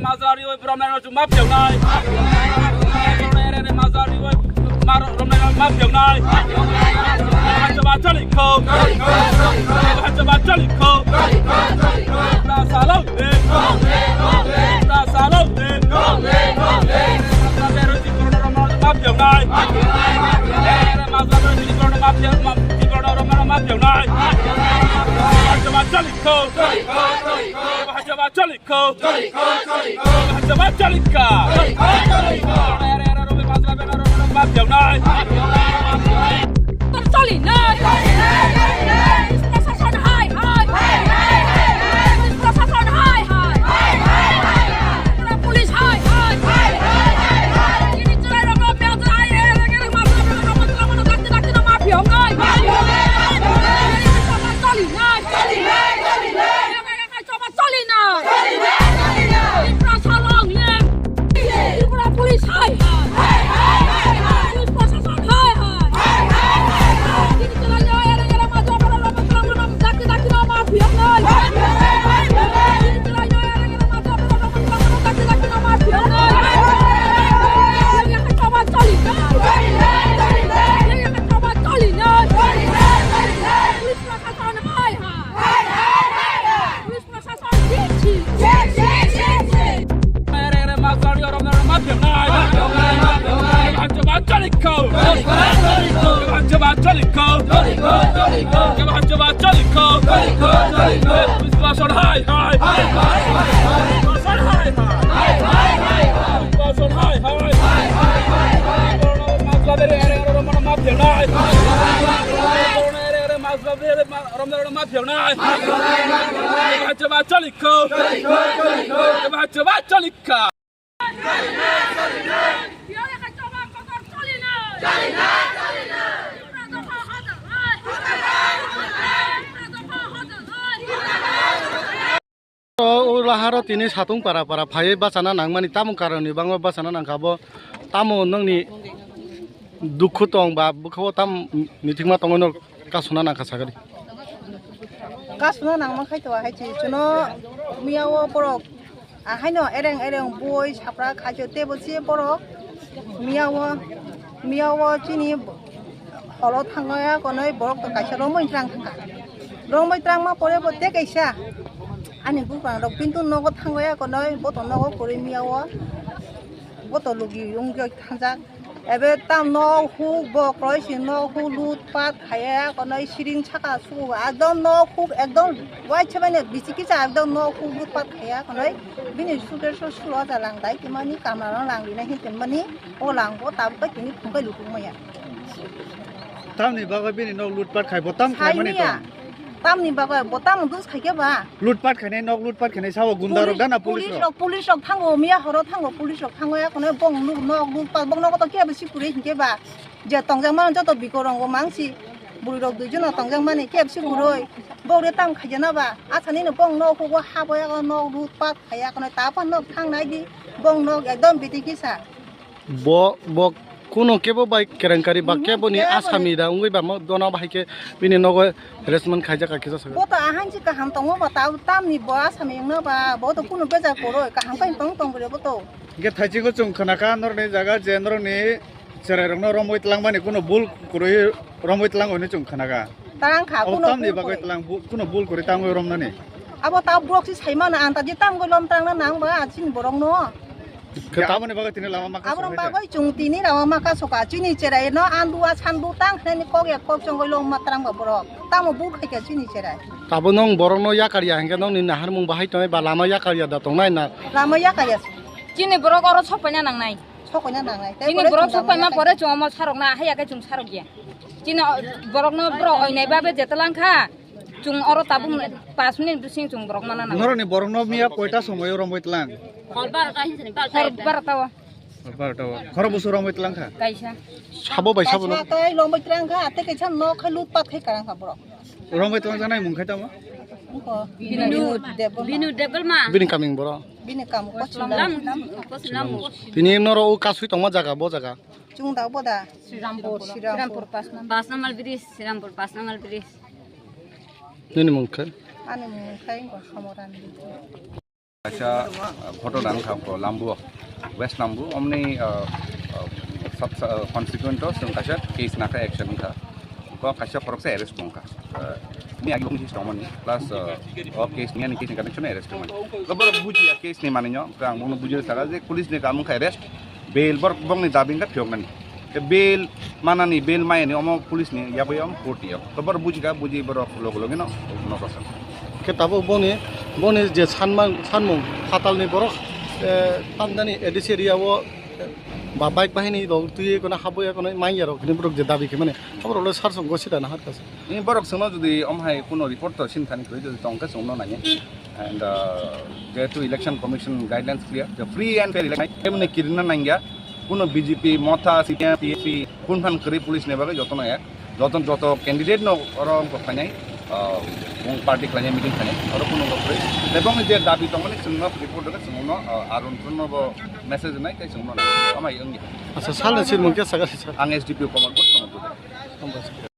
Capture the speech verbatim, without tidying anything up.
Majari oi, bromna rok ma phyoknai. Bromna rok ma phyoknai. Bromna rok ma phyoknai. Hachaba chali kho. Hachaba chali kho. Ta salo de. Ta salo de. Bromna rok ma phyoknai. Bromna rok ma phyoknai. Hachaba chali kho. Hachaba chali kho. Chali kho, chali kho. Hachaba chali kha. Chali kho, chali kho. Ere, ere, ere, robe, basra, bena, robe, robe, map jawnai. Chali nai. Police proshashan hai, hai. Police proshashan hai, hai. Police hai, hai. Ini chwrai rok, rok, map jawnai. Ere, ere, ere, map jawnai, map jawnai, map jawnai, dakti, dakti, no map jawnai. Chali nai. Chali nai, chali nai. Chaba chali na. Chali na, chali na. Tripura salong le. Tripura police hai hai. Hai, hai, hai, hai. Police proshashan hai hai. Hai, hai, hai, hai. Chini chwrai no era era ma jaba ro ma jaba ro dakti dakti no ma phyoknai. Hai, hai, hai, hai. Chini chwrai no era era ma jaba ro ma jaba ro dakti dakti no ma phyoknai. Hai, hai, hai, hai. Chaba chali na. Chali na, chali na. Chaba chali na. Chali na, chali na. Police proshashan hai hai. Hai, hai, hai, hai. Police proshashan jai jai. Jai jai, jai jai. Ere, ere, ma jari, oro, oro, ma phyoknai. Hachaba chali kho. Hachaba chali kho. Hachaba chali kho. Police proshashan hai hai. Police proshashan hai hai. Police proshashan hai hai. Ere, ere, ere, ma phyoknai. Ere, ere, ma Romna rok ma phyoknai. Hachaba chali kho. Hachaba chali kha. O laharo tini satung para para phaiwi bachana nangmani, tamo karon ni bangma bachana nangkha bo? Tamo nongni dukhu tong ba bwkha o tam mithikma tongwi no kasuna nangkha sagari? Kasuna nangma khai to ahai chi chuno miya o borok ahaino ereng ereng boi sapra khajo tebo chi borok miya o, miya o chini holo thangya konoi borok to kaisa romoi twlang thangkha. Romoi twlangma pore bo tei kaisa ani buphang rok pintu nogo thangya konoi bo to nogo kwrwi miya o bo to lugi wngwi thangjak. Ebe tam nok huk bo kwrwi si nok huk lut pat khaiya konoi siring saka sugo ekdom nok huk ekdom waisa bai no bisi kisa ekdom nok huk lut pat khaiya konoi bini suke so sulo ja lang dai kimani kamla no lang rinai hin tini mani o lang bo tabuk bai tini phung kai lutung maya. Tamni bagwi bini nok lutpat khai bo tam khlaimani tong. Tamni bagwi bo tam dus khaikhe ba? Lutpat khainai, nok lutpat khainai sao gunda rok dana police rok. Police rok thango, miya horo thango, police rok thango, ya kono bong nuk nok lutpat, bong nogo to kebo si puri hinkhe ba. Je tongjak mano joto biko rongo mangsi. Buri rok dui jono tongjak mani kebo si puroi. Bok re tam khaijana ba. Asani no bong nok hugo habo ya nok lutpat khaiya kono ta phan nok thang nai di. Bong nok ekdom biti kisa. Bo, bo kuno kebo bai kerenkari ba kebo ni asami da wngwi ba mo dona bahai khe bini nogo harassment khaijak kha kisa saga. Bo to ahansi kaham tongo ba ta tamni bo asami wngna ba bo to kuno bejak koroi kaham kai tong tong bole bo to. Hingke thaisingo chwng khwnakha norokni jaga je norokni cherai rokno romwi twlangmani kuno bul kwrwi romwi twlang hwnwi chwng khwnakha. Twlang kha. Abo kuno tamni bul bagwi kwrwi twlang bu-, kuno bul kwrwi tangwi romnani. Abo ta borok si saimano ang ta je tangwi lom twlangna nang ba chini borokno. Khe tamoni bagwi tini lama maka. Aborok bagwi chwng tini lama maka soka chini cherai no andu a sandu tang khnani kok ya kok chongwi lom ma twlang ba borok. Tamo bul khaikha chini cherai. Tabo nong borokno yakarya hingke nongni naharmung bahai tongnai ba lama yakarya da tongnai na. Lama yakarya. Chini borok oro sok paina nangnai. Sok paina nangnai. Chini borok sok paima pore chwng omo sarok na haya khe chwng sarok ya. Chini o-, borokno borok oinai babe jetelang kha. Chwng oro tabuk pas minute bising chwng borok mana nangnai. Norokni borokno miya koita somoyo romwi tlang? Hor barota hinsani, barota. Hor barota o. Hor barota o. Khoro busu romwi tlang kha? Kaisa. Sabo bai sabo no. Kaisa tai romwi tlang kha, ate kaisa nok khai lut pat khai karang kha borok. Romwi tlang janai mung khai tamo? Binu, Binu Debbarma. Binu Debbarma. Bini kaming borok. Bini kam Kosilam. Kosilam. Tini noro o kasui tongma jaga, bo jaga. Chwng da bo da. Srirampur. Srirampur. Srirampur pas number. Pas number bridge, Srirampur pas number bridge. Nini mung khe? Ani mung khe Hamorani. Kaisa, uh, photo dang kha ko Lambu, West Lambu, omni, uh, uh, sub, uh, constituent o chwng kaisa case nakha action wngkha. Bo kaisa khoroksa arrest wngkha. Uh, ni agi wngsi tongmani, plus, uh, o case ni ani case ni connection arrest wngmani. Bo borok bujiya case ni manwi no, ang bono bujui saka je police ni kaam wngkha arrest, bail borok bongni dabi wngkha phiyoknani. Tei bail manani, bail mayani omo police ni yabwi omo court ni yok. To borok bujikha, buji borok logo logi no nogo sa. Khe tabuk boni, boni je sanmang, sanmung phatalni borok, eh, tamdani A D C area o, eh, ba bike bahini rok twi kono habwi kono manya rok hini borok je dabi khe mani abo rok le sar song gosi da na har kasa. Ni borok songno jodi om hai kuno report to sin thani koi jodi tong khe songno nai. And, uh, jehetu election commission guidelines clear, the free and fair election, emni kirina nangya, kuno B J P, Motha, C P M, T S P, kun phan kri police ni bagwi jotono ek, joto, joto candidate no oro wngkok khainai, uh, wng party khlainai, meeting khlainai, oro kuno wngkok kri. Tei bongni je dabi tongmani chwngno report rwkhe chwngno, uh, Arun Chunno bo message nai tei chwngno nai, amai wngya. Acha, salni sirmung khe sakha sir. Ang S D P o Kamalpur, Kamalpur. Hambai.